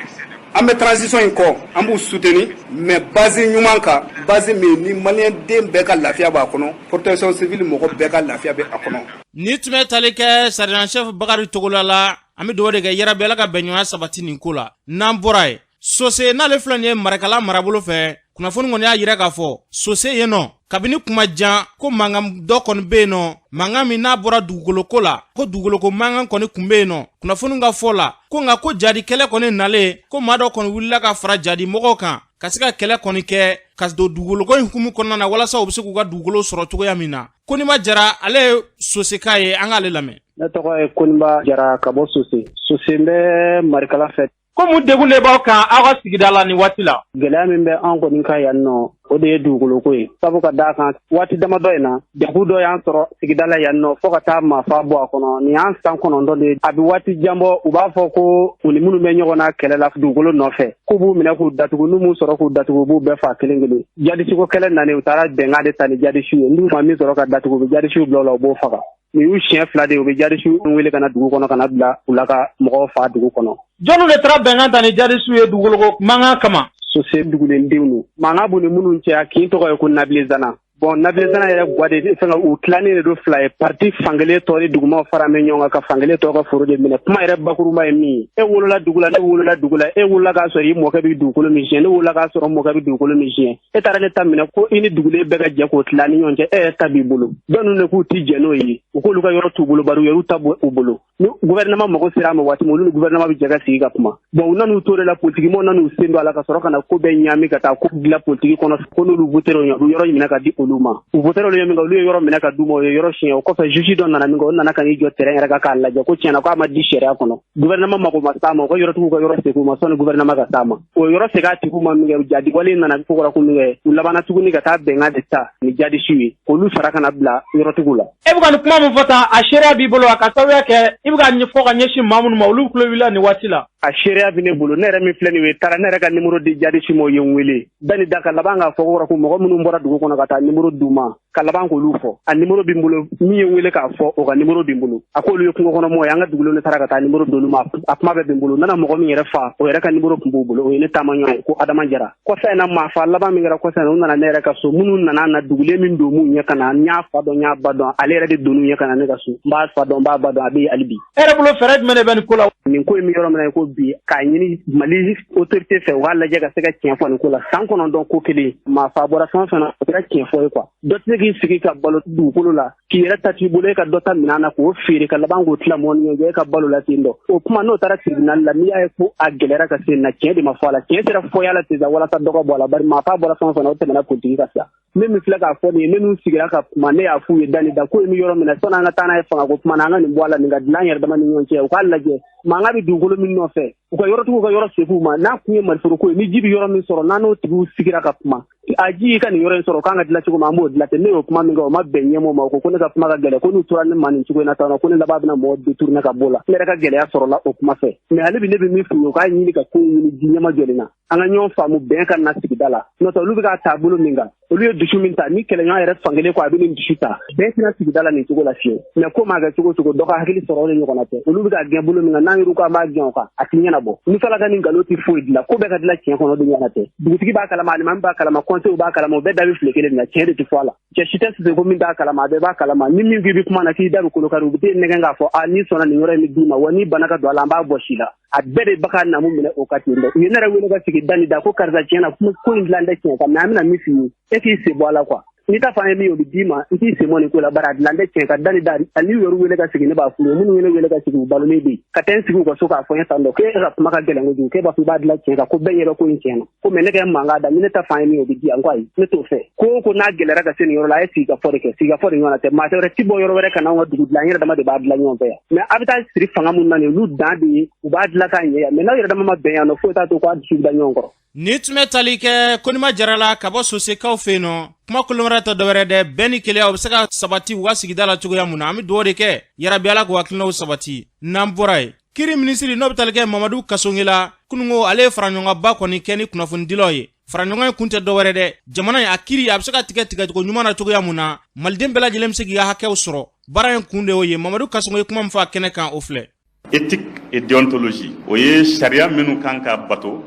An bɛ transition in kɔ, an b'u soutenir, mais base ɲuman kan, base min ni malien den bɛɛ ka lafiya b'a kɔnɔ, protection civile mɔgɔ bɛɛ ka lafiya bɛ a kɔnɔ. Ni tun bɛ tali kɛ sergent chef Bakari Togola la. An bɛ dugawu de kɛ yarabi Ala ka bɛnɲɔgɔnya sabati nin ko la. N'an bɔra yen, Sose, n'ale filɛ nin ye Marakala marabolo fɛ, kunnafoni kɔni y'a yira k'a fɔ Sose yen nɔ, kabini kuma jan ko mankan dɔ kɔni bɛ yen nɔ, mankan min n'a bɔra dugukoloko la, ko dugukoloko mankan kɔni tun bɛ yen nɔ. Kunnafoni ka fɔ la ko nka ko jadi kɛlɛ kɔni nalen, ko maa dɔ kɔni wulila ka fara jadi mɔgɔw kan ka se ka kɛlɛ kɔni kɛ ka don dugukoloko in hukumu kɔnɔna na, walasa u bɛ se k'u ka dugukolo sɔrɔ cogoya min na. Koniba Jara, ale ye Soseka ye, an k'ale lamɛn. Ne tɔgɔ ye Koniba Jara ka bɔ Sose. Sose bɛ Marikala fɛ. Ko mun degun de b'aw kan aw ka sigida la nin waati la? Gɛlɛya min bɛ an kɔni kan yan nɔ, o de ye dugukoloko ye, sabu ka d'a kan waati damadɔ in na, degun dɔ y'an sɔrɔ sigida la yan nɔ fɔɔ ka taa maafa bɔ a kɔnɔ. Nin y'an san 9 de ye. A bɛ waati jan bɔ, u b'a fɔ ko u ni minnu bɛ ɲɔgɔn na kɛlɛ la dugukolo nɔfɛ, k'u b'u minɛ k'u datugu, n'u m'u sɔrɔ k'u datugu, u b'u bɛɛ faa kelen kelen. Jadisiko kɛlɛ nalen, u taara bɛnkan de ta ni jadisiw ye. N'u ma min sɔrɔ ka datugu, u bɛ jadisiw bila u la, u b'o faga. Nin y'u siɲɛ 2 de ye, u bɛ jadisiw wele ka na dugu kɔnɔ ka na bila u la ka mɔgɔw faa dugu kɔnɔ. Jɔnniw de taara bɛnkan ta ni jadisiw ye dugukoloko mankan kama? Sose dugulendenw don. Mankan b'u ni minnu cɛ, a kin tɔgɔ ye ko Nabilezana. Bon, Nabilezana yɛrɛ gwa de fɛn, u tilannen de don fila ye, partie fankelen tɔ ni dugumaw fara bɛ ɲɔgɔn kan ka fankelen tɔ ka foro de minɛ. Kuma yɛrɛ bakuruba ye min ye, e wolola dugu la, ne wolola dugu la, e wolola k'a sɔrɔ i mɔkɛ bɛ dugukolo min siɲɛ, ne wolola k'a sɔrɔ mɔkɛ bɛ dugukolo min siɲɛ. E taara ne ta minɛ ko i ni dugulen bɛɛ ka jɛ k'o tila ni ɲɔgɔn cɛ, e yɛrɛ ta b'i bolo. Dɔw de k'u ti jɛ n'o ye. U k'olu ka yɔrɔ t'u bolo, bari u yɛrɛw ta b'u bolo. Ni gouvernement mago sera a ma waati min, olu ni gouvernement bɛ jɛ ka sigi ka kuma. Bon, u nan'u to de la, politikimɔgɔw nan'u sen don a la ka sɔrɔ ka na ko bɛɛ ɲaami ka taa ko dilan politiki kɔnɔ, ko n'olu votera o ɲɛ, u yɔrɔ minɛ ka di olu ma. U votera olu ye min kɛ, olu ye yɔrɔ minɛ ka d'u ma, u ye yɔrɔ siɲɛ. O kɔfɛ, juge dɔ nana min kɛ, o nana ka n'i jɔ terrain yɛrɛ kan k'a lajɛ ko tiɲɛna k'a ma di sariya kɔnɔ. Gouvernement mago ma s'a ma, u ka yɔrɔtigiw ka yɔrɔ segin u ma sɔnni gouvernement ka s'a ma. O yɔrɔ segin a tigiw ma min kɛ, jadiwale nana ko kɔrɔ ko min kɛ, u labanna tuguni ka taa bɛnkan de ta ni jadisiw ye k'olu sara ka na bila yɔrɔtigiw la. E bɛ ka nin kuma min fɔ tan, a seereya b'i bolo wa? Ka sababuya kɛ i bɛ ka ɲɛfɔ ka ɲɛsin maa minnu ma, olu tulo b'i la nin waati la. A seereya bɛ ne bolo. Ne yɛrɛ min filɛ nin ye, taara ne yɛrɛ ka nimoro di jadisi ma, o ye n wele da ni da ka laban k'a fɔ ko ko mɔgɔ minnu bɔra dugu kɔnɔ ka taa nimoro d'u ma, ka laban k'olu fɔ. A nimoro bɛ n bolo, min ye n wele k'a fɔ, o ka nimoro bɛ n bolo. A k'olu ye kungo kɔnɔ mɔgɔ ye, an ka dugulenw de taara ka taa nimoro d'olu ma. A kuma bɛɛ bɛ n bolo. N nana mɔgɔ min yɛrɛ fa, o yɛrɛ ka nimoro tun b'u bolo, o ye ne taamaɲɔgɔn ye ko Adama Jara. Kɔsa in na, maafa laban min kɛra kɔsa in na, u nana ne yɛrɛ ka so. Minnu nana na dugulen min don mun ɲɛ ka na, n y'a fa dɔn, n y'a ba dɔn, ale yɛrɛ de donn'u ɲɛ ka na ne ka so. N b'a fa dɔn, n b'a ba dɔn, a bɛ yen hali bi. E yɛrɛ bolo, fɛɛrɛ jumɛn de bɛ nin ko la? Nin ko in bɛ yɔrɔ min na i ko bi, k'a ɲini Mali autorité fɛ, u k'a lajɛ ka se ka tiɲɛ fɔ nin ko la. San 9 ko kelen, maafa bɔra fɛn o fɛn na, o kɛra tiɲɛ fɔ ye quoi. Dɔ tɛ se k'i sigi ka balo dugukolo la k'i yɛrɛ ta t'i bolo, e ka dɔ ta minɛn na k'o feere ka laban k'o tila mɔgɔ ni ɲɔgɔn cɛ, e ka balo la ten dɔ. O kuma, n'o taara tribunal la, n'i y'a ye ko a gɛlɛyara ka se na, tiɲɛ de ma fɔ a la. Tiɲɛ sera fɔya la sisan walasa dɔ ka bɔ a la, bari maafa bɔra fɛn o fɛn na, o tɛmɛna politiki ka sira. Ne min filɛ k'a fɔ nin ye, ne n'u sigira ka kuma, ne y'a f'u ye da ni da ko in bɛ yɔrɔ min na, sɔnni an ka taa n'a ye fangako kuma na, an ka nin bɔ a la, nin ka dilan an yɛrɛ dama ni ɲɔgɔn cɛ. U k'a lajɛ, mankan bɛ dugukolo min nɔfɛ, u ka yɔrɔtigiw ka yɔrɔ segin u ma. N'a kun ye maliforoko ye, ni ji bɛ yɔrɔ min sɔrɔ, n'an n'o tigiw sigira ka kuma, a ji y'i ka nin yɔrɔ in sɔrɔ, k'an ka dilan cogo min, an b'o dilan ten. Ne y'o kuma min kɛ, o ma bɛn ɲɛmɔgɔ ma. O ko ko ne ka kuma ka gɛlɛn, ko n'u tora ne ma nin cogo in na tan, ko ne laban bɛna mɔgɔ détourner ka bɔ o la. Ne yɛrɛ ka gɛlɛya sɔrɔla o kuma fɛ. Mais hali bi, ne bɛ min f'u ye, u k'a ɲini ka ko ɲini ji ɲɛma jɔlen na, an ka ɲɔgɔn faamu, bɛn ka na sigida la. N'o tɛ, olu bɛ k'a taabolo min kan, olu ye dusu min ta ni kɛlɛɲɔgɔn yɛrɛ fankelen ko a bɛ nin dusu ta, bɛn tɛna sigida la nin cogo la fiyewu. Mais ko maa kɛ cogo cogo, dɔ ka hakili sɔrɔ o de ɲɔgɔnna tɛ. Olu bɛ k'a gɛn bolo min kan, n'an yɛrɛ ko an b'a gɛn o kan, a tɛ ɲɛnabɔ. Misala ka nin nkalon tɛ foyi dilan, ko bɛɛ ka dilan tiɲɛ kɔnɔ, o de ɲɔgɔnna tɛ. Dugutigi b'a kalama, alimami b'a kalama, conseil b'a kalama, o bɛɛ da bɛ file kelen de la, tiɲɛ de tɛ fɔ a la. Cɛ si tɛ sise ko min t'a kalama, a bɛɛ b'a kalama. Ni min k'i bɛ kuma na k'i da bɛ kolo kari, u bɛ t'e nɛgɛn k'a fɔ a n'i sɔnna nin yɔrɔ in bɛ d'i ma, wa n'i banna ka don a la, an b'a bɔ si la. A bɛɛ de bɛ ka namu minɛ o ka ten dɛ. U ye ne yɛrɛ wele ka sigi da ni da ko karisa, tiɲɛ na ko in dilan tɛ tiɲɛ kan, mais an bɛna min f'i ye, e k'i sen bɔ a la quoi. N'i ta fan ye min ye, o bɛ d'i ma, n t'i sen bɔ nin ko la, bari a dilan tɛ tiɲɛ kan. Da ni da, ani y'u yɛrɛ wele ka sigi, ne b'a f'u ye. Minnu ye ne wele ka sigi, u balolen bɛ yen ka taa n sigi u ka so k'a fɔ n ye tan dɔ k'e ka kuma ka gɛlɛn kojugu, k'e b'a fɔ i b'a dilan tiɲɛ kan, ko bɛɛ ɲɛ bɛ ko in tiɲɛ na, ko mais ne kɛ mankan da ni ne ta fan ye min ye, o bɛ di yan. Ko ayi, ne t'o fɛ. Ko o ko n'a gɛlɛyara ka se nin yɔrɔ la, a ye sigikafɔ de kɛ. Sigikafɔ de ɲɔgɔn tɛ, maa wɛrɛ ti bɔ yɔrɔ wɛrɛ ka n'anw ka dugu dilan, an yɛrɛ dama de b'a dilan ɲɔgɔn fɛ yan. Mais a bɛ taa siri fanga mun na nin, olu dan de ye u b'a dilan k'a ɲɛ yan. Mais n'aw yɛrɛ dama ma bɛn yan nɔ, foyi t'a to k'a dusu da ɲɔgɔn kɔrɔ. Nin tun bɛ tali kɛ Konima Jara la ka bɔ Sosekaw fɛ yen nɔ. Kuma kolon wɛrɛ tɛ dɔwɛrɛ dɛ, bɛn ni kelenya, o bɛ se ka sabati u ka sigida la cogoya mun na, an bɛ dugawu de kɛ yarabi Ala k'u hakilinaw sabati. N'an bɔra yen, kiri minisiri n'o bɛ tali kɛ Mamadu Kasonge la, kununko ale ye faraɲɔgɔnba kɔni kɛ ni kunnafonidilaw ye. Faraɲɔgɔn in kun tɛ dɔwɛrɛ dɛ, jamana in a kiri a bɛ se ka tigɛ tigɛcogo ɲuman na cogoya mun na, maliden bɛɛ lajɛlen bɛ se k'i ka hakɛw sɔrɔ. Baara in kun de y'o ye. Mamadu Kasonge ye kuma min fɔ a kɛnɛ kan, o filɛ. Éthique et déontologie, o ye sariya minnu kan ka bato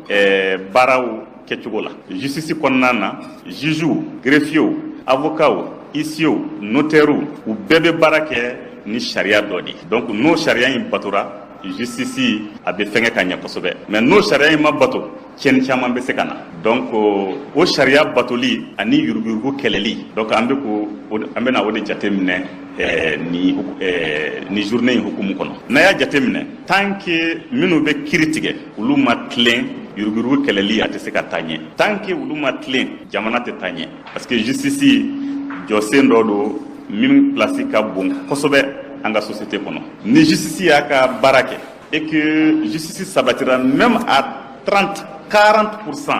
baaraw kɛcogo la justice kɔnɔna na. Juges, greffiers, avocats, huissiers, notaires, u bɛɛ bɛ baara kɛ ni sariya dɔ de ye. Donc n'o sariya in batora, justice a bɛ fɛngɛ ka ɲɛ kosɛbɛ. Mais n'o sariya in ma bato, tiɲɛni caman bɛ se ka na. Donc o sariya batoli ani yuruguyurugu kɛlɛli, donc an bɛ ko an bɛna o de jate minɛ ni journée in hukumu kɔnɔ. N'a y'a jate minɛ, tant que minnu bɛ kiri tigɛ, olu ma tilen, yuruguyurugu kɛlɛli a tɛ se ka taa ɲɛ. Tant que olu ma tilen, jamana tɛ taa ɲɛ, parce que justice jɔsen dɔ don min place ka bon kosɛbɛ an ka société kɔnɔ. Ni justice y'a ka baara kɛ et que justice sabatira même à 30 40%,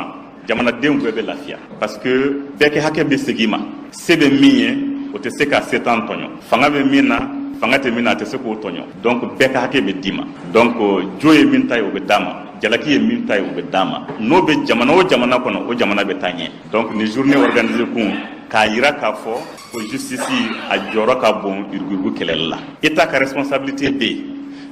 jamanadenw bɛɛ bɛ lafiya, parce que bɛɛ kɛ hakɛ bɛ segin ma. Se bɛ min ye, o tɛ se ka setan tɔɲɔ. Fanga bɛ min na, fanga tɛ min na, a tɛ se k'o tɔɲɔ. Donc bɛɛ ka hakɛ bɛ d'i ma. Donc jo ye min ta ye, o bɛ d'a ma. Jalaki ye min ta ye, o bɛ d'a ma. N'o bɛ jamana o jamana kɔnɔ, o jamana bɛ taa ɲɛ. Donc ni journée organisée kun k'a yira k'a fɔ ko justice a jɔyɔrɔ ka bon yuruguyurugu kɛlɛli la. État ka responsabilité bɛ yen,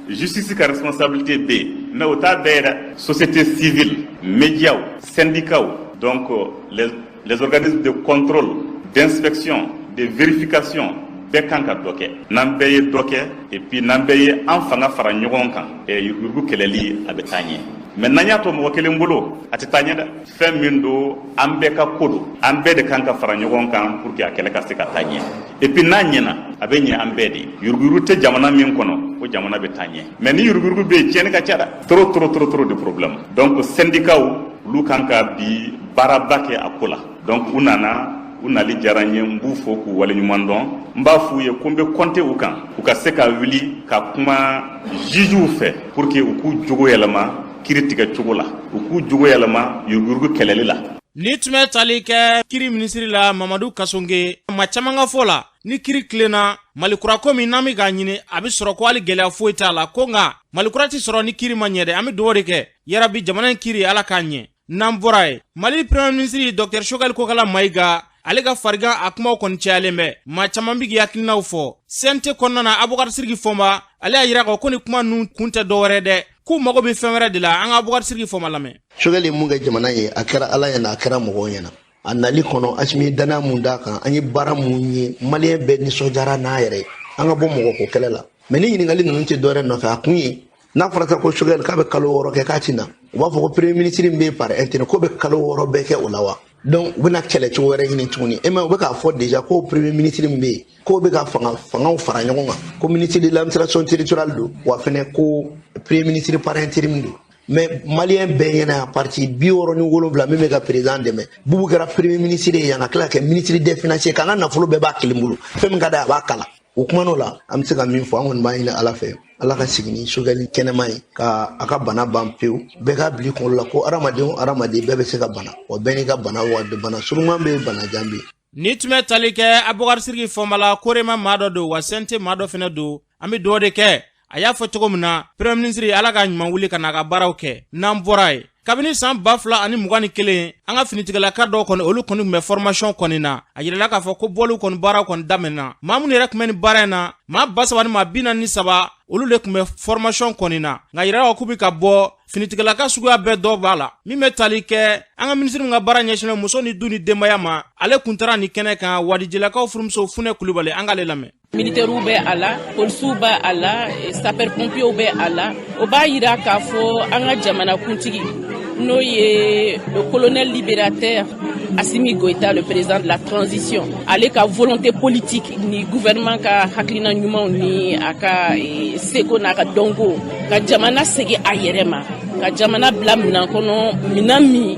justice ka responsabilité bɛ yen, mais o t'a bɛɛ ye dɛ. Société civile, médias, syndicats, donc les organismes de contrôle, d'inspection, de vérification, bɛɛ kan ka dɔ kɛ. N'an bɛɛ ye dɔ kɛ, et puis n'an bɛɛ ye an fanga fara ɲɔgɔn kan, yuruguyurugu kɛlɛli a bɛ taa ɲɛ. Mais n'an y'a to mɔgɔ kelen bolo, a tɛ taa ɲɛ dɛ. Fɛn min don, an bɛɛ ka ko don, an bɛɛ de kan ka fara ɲɔgɔn kan pour que a kɛlɛ ka se ka taa ɲɛ. Et puis n'a ɲɛna, a bɛ ɲɛ an bɛɛ de. Yuruguyurugu tɛ jamana min kɔnɔ, o jamana bɛ taa ɲɛ. Mais ni yuruguyurugu bɛ yen, tiɲɛni ka ca dɛ, trop trop trop trop de problème. Donc syndicats, olu kan ka bi baaraba kɛ a ko la. Donc u nana, u nali diyara n ye, n b'u fo k'u waleɲuman dɔn. N b'a f'u ye ko n bɛ compter u kan, u ka se ka wuli ka kuma jugew fɛ pour que u k'u jogo yɛlɛma kiri tigɛ cogo la, u k'u jogo yɛlɛma yuruguyurugu kɛlɛli la. Ni tun bɛ tali kɛ kiri minisiri la, Mamadu Kasonge, ma caman ka fɔ la, ni kiri tilenna, Malikura ko min n'an bɛ k'a ɲini, a bɛ sɔrɔ, ko hali gɛlɛya foyi t'a la, ko nka Malikura tɛ sɔrɔ ni kiri ma ɲɛ dɛ. An bɛ dugawu de kɛ, yarabi jamana in kiri, Ala k'a ɲɛ. N'an bɔra yen, Mali Premier ministre Dr Choguel Kokala Mayiga, ale ka farigan a kumaw kɔni cayalen bɛ, maa caman bɛ k'i hakilinaw fɔ. CNT kɔnɔna na, Abubakar Siriki Fɔnba, ale y'a yira ko ni kuma ninnu kun tɛ dɔwɛrɛ dɛ, k'u mago bɛ fɛn wɛrɛ de la. An ka Abubakar Siriki Fɔnba lamɛn. Choguel ye mun kɛ jamana ye, a kɛra Ala ɲɛna, a kɛra mɔgɔw ɲɛna. A nali kɔnɔ, Asimi ye danaya mun d'a kan, an ye baara mun ye, Maliyɛn bɛɛ nisɔndiyara n'a yɛrɛ ye. An ka bɔ mɔgɔ ko kɛlɛ la. Mais ni ɲininkali ninnu tɛ dɔwɛrɛ nɔfɛ, a kun ye n'a fɔra sa ko Choguel k'a bɛ kalo 6 kɛ k'a ti na, u b'a fɔ ko premier ministre min bɛ yen par intérim, k'o bɛ kalo 6 bɛɛ kɛ o la wa? Donc u bɛna kɛlɛ cogo wɛrɛ ɲini tuguni. E ma, u bɛ k'a fɔ déjà ko premier ministre min bɛ yen, k'o bɛ ka fanga fangaw fara ɲɔgɔn kan, ko ministre de l'administration territoriale don, wa fɛnɛ ko premier ministre par intérim don. Mais Maliyɛn bɛɛ ɲɛna yan, parti 67 min bɛ ka président dɛmɛ, Bubu kɛra premier ministre ye yan, ka tila ka kɛ ministre des finances, k'an ka nafolo bɛɛ b'a kelen bolo, fɛn min ka d'a ye, a b'a kala. O kumana la, an bɛ se ka min fɔ, an kɔni b'a ɲini Ala fɛ, Ala ka segin ni Choguel kɛnɛma ye, ka a ka bana ban pewu. Bɛɛ k'a bila i kunkolo la ko hadamaden o hadamaden, bɛɛ bɛ se ka bana wa, bɛɛ n'i ka bana wa, bana surunman bɛ yen, bana jan bɛ yen. Ni tun bɛ tali kɛ Abubakar Siriki Fɔnba la, Korema maa dɔ don wa, CNT maa dɔ fana don. An bɛ dugawu de kɛ, a y'a fɔ cogo min na, premier ministre, Ala ka ɲuman wuli ka n'a ka baaraw kɛ. N'an bɔra yen, kabini san 2021, an ka finitigilaka dɔw kɔni, olu kɔni tun bɛ formation kɔni na. A yirala k'a fɔ ko bɔliw kɔni, baaraw kɔni daminɛna. Maa minnu yɛrɛ tun bɛ nin baara in na, maa 3043, olu de tun bɛ formation kɔni na. Nka yirala k'u bɛ ka bɔ, finitigilaka suguya bɛɛ dɔ b'a la. Min bɛ tali kɛ an ka minisiri min ka baara ɲɛsinnen muso ni du ni denbaya ma, ale kun taara nin kɛnɛ kan, Wadijilakaw furumuso Funɛ Kulubali, an k'ale lamɛn. Militɛriw bɛ a la, polisiw bɛ a la, sapeur pompiers bɛ a la. O b'a yira k'a fɔ an ka jamanakuntigi, n'o ye le colonel libérateur Assimi Goïta, le président de la transition, ale ka volonté politique ni gouvernement ka hakilina ɲumanw ni a ka seko n'a ka dɔnko, ka jamana segin a yɛrɛ ma, ka jamana bila minan kɔnɔ, minan min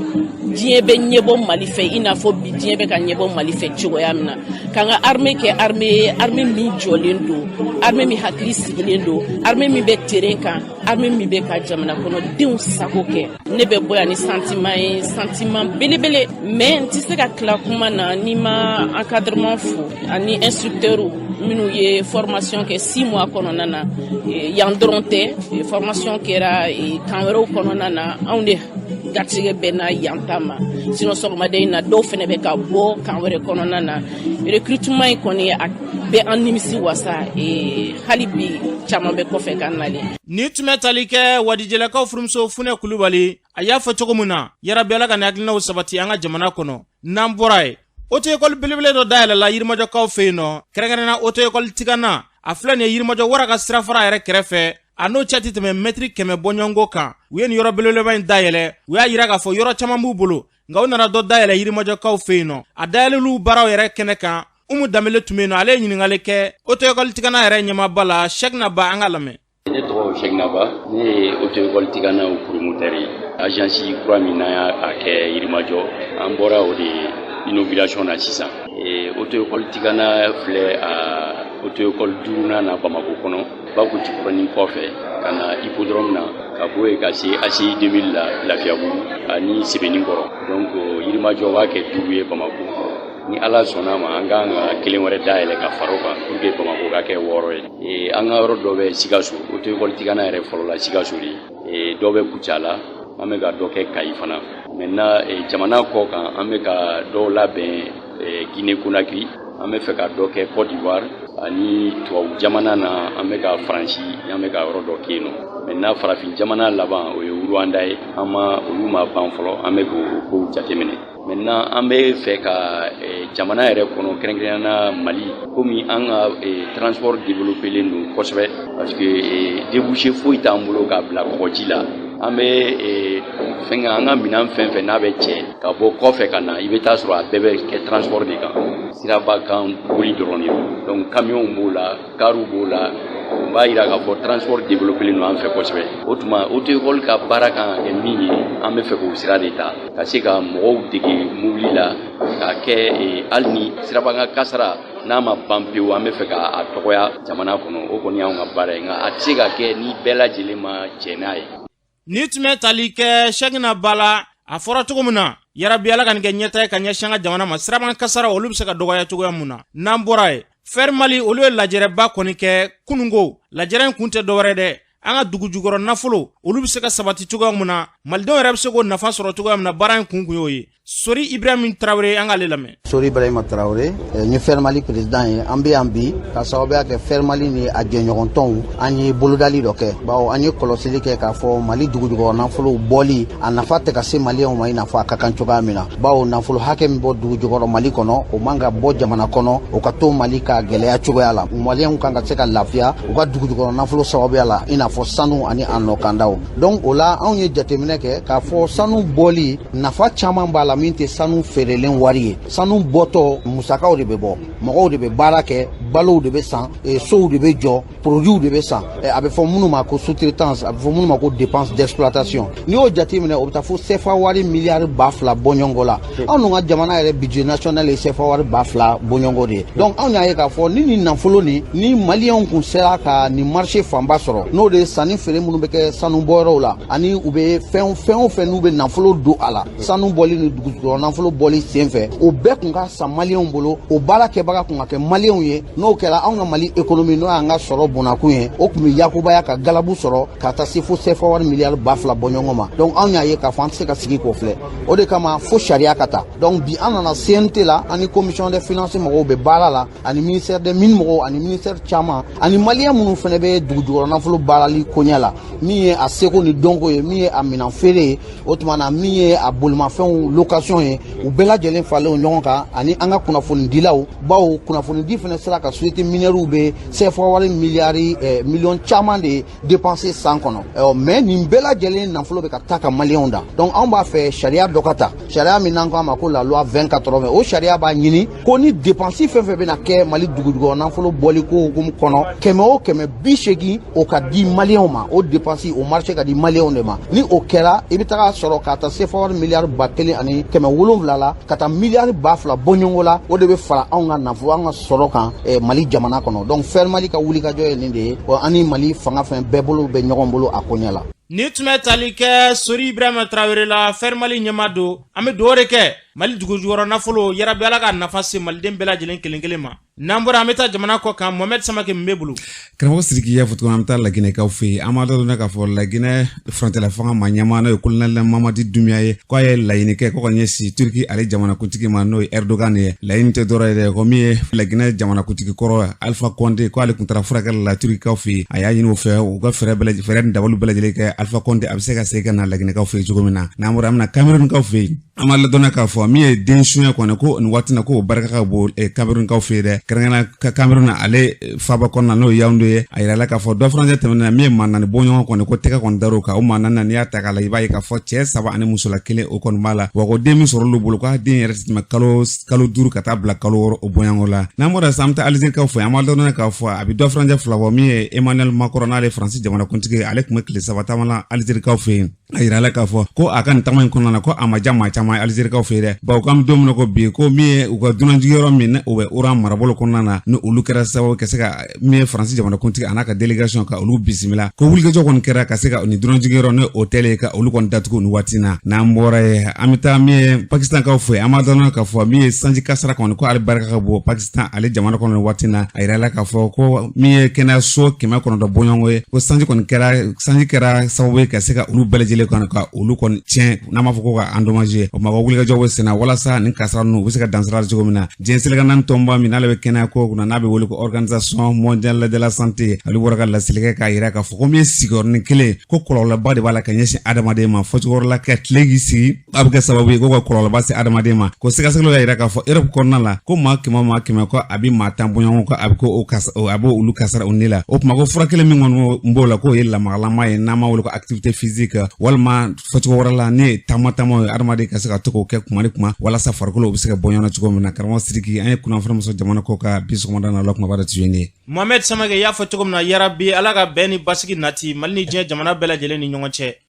diɲɛ bɛ ɲɛbɔ Mali fɛ, i n'a fɔ bi diɲɛ bɛ ka ɲɛbɔ Mali fɛ cogoya min na, k'an ka armée kɛ armée ye, armée min jɔlen don, armée min hakili sigilen don, armée min bɛ terrain kan, armée min bɛ ka jamana kɔnɔdenw sago kɛ. Ne bɛ bɔ yan ni sentiment ye, sentiment belebele. Mais n tɛ se ka tila kuma na ni ma encadrement fo ani instructeurs minnu ye formation kɛ 6 mois kɔnɔna na. Yan dɔrɔn tɛ, formation kɛra kan wɛrɛw kɔnɔna na. Anw de garijɛgɛ bɛnna yan ta ma, sinon sɔgɔmada in na, dɔw fɛnɛ bɛ ka bɔ kan wɛrɛ kɔnɔna na. Recrutement in kɔni, a bɛ an nimisi wasa. Hali bi caman bɛ kɔfɛ ka nalen. Ni tun bɛ tali kɛ Wadijɛlakaw furumuso Funɛ Kulubali, a y'a fɔ cogo min na, yarabi Ala ka nin hakilinaw sabati an ka jamana kɔnɔ. N'an bɔra yen, auto école belebele dɔ dayɛlɛla Yirimajɔkaw fɛ yen nɔ, kɛrɛnkɛrɛnna auto école Tigana. A filɛ nin ye Yirimajɔ Wara ka sirafara yɛrɛ kɛrɛfɛ, a n'o cɛ tɛ tɛmɛ mɛtiri 100 bɔɲɔgɔnko kan. U ye nin yɔrɔ belebeleba in dayɛlɛ. U y'a yira k'a fɔ yɔrɔ caman b'u bolo, nka u nana dɔ dayɛlɛ Yirimajɔkaw fɛ yen nɔ. A dayɛlɛliw baaraw yɛrɛ kɛnɛ kan, Umu Danbele tun bɛ yen nɔ, ale ye ɲininkali kɛ auto école Tigana yɛrɛ ɲɛmaaba la, Sɛkina Ba. An ka lamɛn. Ne tɔgɔ Sɛkina Ba, ne ye auto école Tigana promoteur ye. Agence kura min n'an y'a kɛ Yirimajɔ, an bɔra o de inauguration na sisan. Auto école Tigana filɛ a auto école duurunan na Bamakɔ kɔnɔ, Bako Jikɔrɔni kɔfɛ ka na hippodrome na, ka bɔ yen ka se ACI 2000 la Lafiyabugu ani Sebenikɔrɔ. Donc Yirimajɔ b'a kɛ duuru ye Bamakɔ. Ni Ala sɔnna ma, an kan ka kelen wɛrɛ dayɛlɛ ka fara o kan pour que Bamakɔ ka kɛ wɔɔrɔ ye. An ka yɔrɔ dɔ bɛ Sikaso, auto école Tigana yɛrɛ fɔlɔla Sikaso de ye, dɔ bɛ Kucala, an bɛ ka dɔ kɛ Kayi fana. Maintenant, jamana kɔ kan, an bɛ ka dɔw labɛn Guinée Conakry, an bɛ fɛ ka dɔ kɛ Côte d'Ivoire ani tubabu jamana na, an bɛ ka Faransi, an bɛ ka yɔrɔ dɔ kɛ yen nɔ. Maintenant, farafin jamana laban, o ye Rwanda ye. An ma olu ma ban fɔlɔ, an bɛ k'o kow jateminɛ. Maintenant, an bɛ fɛ ka jamana yɛrɛ kɔnɔ, kɛrɛnkɛrɛnnenya na Mali, komi an ka transport développé len don kosɛbɛ, parce que débouché foyi t'an bolo k'a bila kɔgɔji la. An bɛ fɛn an ka minɛn fɛn fɛn n'a bɛ cɛ ka bɔ kɔfɛ ka na, i bɛ taa sɔrɔ a bɛɛ bɛ kɛ transport de kan, siraba kan boli dɔrɔn de don. Donc camion b'o la, kariw b'o la. O b'a yira k'a fɔ transport développé don an fɛ kosɛbɛ. O tuma auto école ka baara kan ka kɛ min ye, an bɛ fɛ k'o sira de ta, ka se ka mɔgɔw dege mobili la, k'a kɛ hali ni sirabakan kasara n'a ma ban pewu, an bɛ fɛ k'a dɔgɔya jamana kɔnɔ. O kɔni y'anw ka baara ye, nka a tɛ se ka kɛ ni bɛɛ lajɛlen ma jɛn n'a ye. Ni tun bɛ tali kɛ Sɛkina Ba la, a fɔra cogo min na, yarabi Ala ka nin kɛ ɲɛtaa ye ka ɲɛsin an ka jamana ma, sirabakan kasara olu bɛ se ka dɔgɔya cogoya mun na. N'an bɔra yen, Fɛri Mali olu ye lajɛrɛba kɔni kɛ kununko. Lajɛrɛ in kun tɛ dɔwɛrɛ dɛ, an ka dugu jukɔrɔ nafolo olu bɛ se ka sabati cogoya mun na, malidenw yɛrɛ bɛ se k'o nafa sɔrɔ cogoya min na. Baara in kun kun y'o ye. Sori Ibrahim Tarawele, an k'ale lamɛn. Sori Ibrahima Tarawele, n ye Fɛri Mali président ye. An bɛ yan bi ka sababuya kɛ Fɛri Mali ni a jɛɲɔgɔntɔnw, an ye bolodali dɔ kɛ, bawo an ye kɔlɔsili kɛ k'a fɔ Mali dugujukɔrɔ nafolow bɔli, a nafa tɛ ka se maliyɛnw ma i n'a fɔ a ka kan cogoya min na, bawo nafolo hakɛ min bɔ dugu jukɔrɔ Mali kɔnɔ, o man ka bɔ jamana kɔnɔ o ka to Mali ka gɛlɛya cogoya la. Maliyɛnw kan ka se ka lafiya u ka dugu jukɔrɔ nafolo sababuya la, i n'a fɔ sanu ani a nɔkandaw. Donc o la, anw ye jateminɛ kɛ k'a fɔ sanu bɔli nafa caman b'a la min tɛ sanu feerelen wari ye. Sanu bɔtɔ, musakaw de bɛ bɔ, mɔgɔw de bɛ baara kɛ, balow de bɛ san, sow de bɛ jɔ, produits de bɛ san, a bɛ fɔ minnu ma ko sous-traitance, a bɛ fɔ minnu ma ko dépense d'exploitation. N'i y'o jateminɛ, o bɛ taa fo CFA wari miliyari 2000 bɔɲɔgɔnko la. Anw dun ka jamana yɛrɛ budget national ye CFA wari 2000 bɔɲɔgɔnko de ye. Donc anw y'a ye k'a fɔ ni nin nafolo nin, ni maliyɛnw kun sera ka nin marché fanba sɔrɔ, n'o de ye sanni feere minnu bɛ kɛ sanu bɔyɔrɔw la, ani u bɛ fɛn fɛn o fɛn n'u bɛ nafolo don a la sanu bɔli ni dugujukɔrɔ nafolo bɔli sen fɛ, o bɛɛ kun ka san maliyɛnw bolo, o baara kɛbaga kun ka kɛ maliyɛnw ye. N'o kɛra, anw ka Mali économie, n'o y'an ka sɔrɔ bonnakun ye, o tun bɛ yakubaya ka galabu sɔrɔ ka taa se fo CFA wari miliyari 2000 bɔɲɔgɔn ma. Donc anw y'a ye k'a fɔ an tɛ se ka sigi k'o filɛ, o de kama fo sariya ka ta. Donc bi an nana CNT la, ani commission des finances mɔgɔw bɛ baara la, ani ministère des mines mɔgɔw, ani ministère caman, ani maliyɛn minnu fana bɛ dugujukɔrɔ nafolo baarali koɲɛ la, min ye a seko ni dɔnko ye, min ye a minan feere ye, o tuma na min ye a bolimafɛnw location ye, u bɛɛ lajɛlen faralen ɲɔgɔn kan, ani an ka kunnafonidilaw, bawo kunnafonidi fana sera ka société minière bɛ CFA wari miliyari miliyɔn caman de dépenser san kɔnɔ. Mais nin bɛɛ lajɛlen nafolo bɛ ka taa ka maliyɛnw da. Donc anw b'a fɛ sariya dɔ ka ta, sariya min n'an ko a ma ko la loi 2080. O sariya b'a ɲini ko ni dépense fɛn fɛn bɛna kɛ Mali dugujukɔrɔ nafolo bɔli ko hukumu kɔnɔ, kɛmɛ o kɛmɛ, 80 o ka di maliyɛnw ma, o dépense, o marché ka di maliyɛnw de ma. Ni o kɛra, i bɛ taga sɔrɔ k'a ta CFA wari miliyari 1700 la ka taa miliyari 2000 bɔɲɔgɔnko la, o de bɛ fara anw ka nafolo, an ka sɔrɔ kan Mali jamana kɔnɔ. Donc Fɛri Mali ka wulikajɔ ye nin de ye. An ni Mali fanga fɛn bɛɛ bolo bɛ ɲɔgɔn bolo a koɲɛ la. Ni tun bɛ tali kɛ Sori Ibrahima Tarawele la, Fɛri Mali ɲɛmaa don. An bɛ dugawu de kɛ Mali dugujukɔrɔ nafolo, yarabi Ala ka nafa se maliden bɛɛ lajɛlen kelen kelen ma. N'an bɔra, an bɛ taa jamana kɔ kan. Mohamɛd Samake min bɛ bolo. Karamɔgɔ Sidiki, y'a fɔ cogo min, an bɛ taa Laginɛkaw fɛ yen. An b'a dɔn k'a fɔ Laginɛ furancɛla fanga ma ɲɛmaa, n'o ye kolonɛli Mamadi Dunbiya ye, k'a ye laɲini kɛ ko ka ɲɛsin Turki ale jamanakuntigi ma, n'o ye Erdogan ye. Laɲini tɛ dɔwɛrɛ ye dɛ, ko min ye Laginɛ jamanakuntigi kɔrɔ Alpha Condé, ko ale tun taara furakɛli la Turkikaw fɛ yen. A y'a ɲini u fɛ u ka fɛɛrɛ ni dabaliw bɛɛ lajɛlen kɛ, Alpha Condé a bɛ se ka segin ka na Laginɛkaw fɛ yen cogo min na. N'an bɔra, an bɛna Camerounkaw fɛ yen. An b'a ladɔnniya k'a fɔ min ye den sunya kɔni, ko nin waati na ko o barika ka bon Camerounkaw fɛ yen dɛ, kɛrɛnkɛrɛnnenya ka Cameroun ale faaba kɔnɔna, n'o ye Yaoundé ye. A yirala k'a fɔ dɔ furancɛ tɛmɛnen na, min ye maa naani bɔɲɔgɔn kɔni, ko tɛgɛ kɔni dar'o kan. O maa naani na, n'i y'a ta k'a la, i b'a ye k'a fɔ cɛ saba ani musola kelen o kɔni b'a la. Wa ko den min sɔrɔl'u bolo, k'a den yɛrɛ tɛ tɛmɛ kalo 5 ka taa bila kalo 6 o bɔɲɔgɔn la. N'an bɔra sisan, an bɛ taa Alizerikaw fɛ. An b'a ladɔnniya k'a fɔ a bɛ dɔ furancɛ 2 bɔ, min ye Emmanuel Macron, n'ale ye Faransi jamanakuntigi ye, ale tun bɛ tile 3 taama la Alizerikaw fɛ yen. A yirala k'a fɔ ko a ka nin taama in kɔnɔna na, ko a ma diya maa caman ye Alizerikaw fɛ yen dɛ, bawo k'an bɛ don min na ko bi, ko min ye u ka dunanjigiyɔrɔ min ni o bɛ Oran marabolo kɔnɔna na, ni olu kɛra sababu ka se ka min ye Faransi jamanakuntigi a n'a ka délégation ka olu bisimila, ko wulikajɔ kɔni kɛra ka se ka nin dunanjigiyɔrɔ ni hôtel ye ka olu kɔni datugu nin waati na. N'an bɔra yen, an bɛ taa min ye Pakistankaw fɛ yen. An b'a dɔn k'a fɔ min ye sanji kasara kɔni, ko ale barika ka bon Pakistan ale jamana kɔnɔ nin waati na. A yirala k'a fɔ ko min ye kɛnɛyaso 900 bɔɲɔgɔnko ye, ko sanji kɔni kɛra, sanji kɛra sababu ye ka se ka olu bɛɛ lajɛlen kɔni ka olu kɔni tiɲɛ, n'an b'a fɔ ko ka endommagé. O ma ko wulikajɔ bɛ sen. senna walasa nin kasara ninnu u bɛ se ka dansira cogo min na. Diɲɛ seleke naani tɔnba min n'ale bɛ kɛnɛya ko kunna, n'a bɛ wele ko Organisation mondiale de la santé, ale bɔra ka laseli kɛ k'a yira k'a fɔ ko min ye sigiyɔrɔnin kelen, ko kɔlɔlɔba de b'a la ka ɲɛsin adamaden ma. Fɔcogo wɛrɛ la, ka tile k'i sigi, a bɛ kɛ sababu ye ko ka kɔlɔlɔba se adamaden ma. Ko sɛgɛsɛgɛliw y'a yira k'a fɔ Europe kɔnɔna la, ko maa 100, maa 100, ko a bɛ maa 10 bɔɲɔgɔn ko a bɛ ko o kasa, a b'o olu kasara o ni la. O tuma ko fura kelen min kɔni b'o la, k'o ye lamagalama ye, n'an b'a wele ko activité physique, walima fɔcogo wɛrɛ la, ne ye taama taama ye, adamaden ka se ka to k'o kɛ kuma ni kuma walasa farikolo bɛ se ka bɔ ɲɔgɔn na cogo min na. Karamɔgɔ Sidiki, an ye kunnafoni min sɔrɔ jamana kɔkan bi sɔgɔmada na, la kumaba dɔ tun ye nin ye. Mohamed Samake y'a fɔ cogo min na, yarabi Ala ka bɛn ni basigi nati Mali ni diɲɛ jamana bɛɛ lajɛlen ni ɲɔgɔn cɛ.